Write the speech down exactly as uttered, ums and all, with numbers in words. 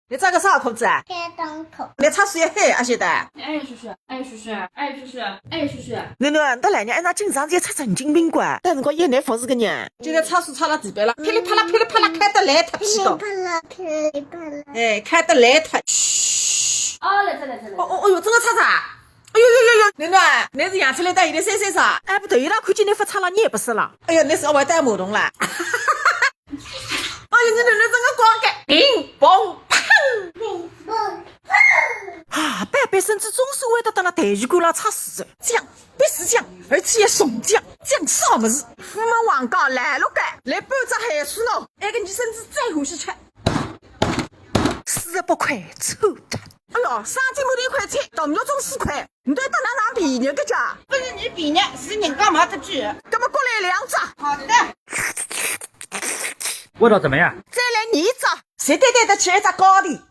侬着个啥裤子啊？开裆裤。侬擦水也黑啊，现在。哎，叔叔，哎，叔叔，哎，叔叔，哎，叔叔。囡囡，侬来呢，哎，那经常也出神经病怪，但是我也难服侍个人。现在擦水擦了几遍了，噼里啪啦噼里啪啦开得来，他气到。噼里啪啦，噼里啪啦。哎，开得来，他。嘘。哦，来着，来着，来着。哦哦哦哟，真的擦着啊！哎呦呦呦呦，囡囡，侬是养出来到现在三岁啥？哎，不对，伊拉看见侬发擦了，侬也不是了。哎呀，侬是要带马桶啦。哎呀，侬囡囡真的光干，乒乓乓。乒乓乓。啊，半辈身子总算会得到了台球馆浪擦水了，这样，必须这样，而且要送这样，这样啥么子？虎门王家来了该，来半只海参哦，埃个侬孙子最欢喜吃。四十八块，臭的。哎哟，三斤没得一块钱，到肉中四块，你到底哪能便宜个价？不是你便宜，是人家没得贵。那么过来两只。好的。味道怎么样？再来二只。谁带带得吃一只高的？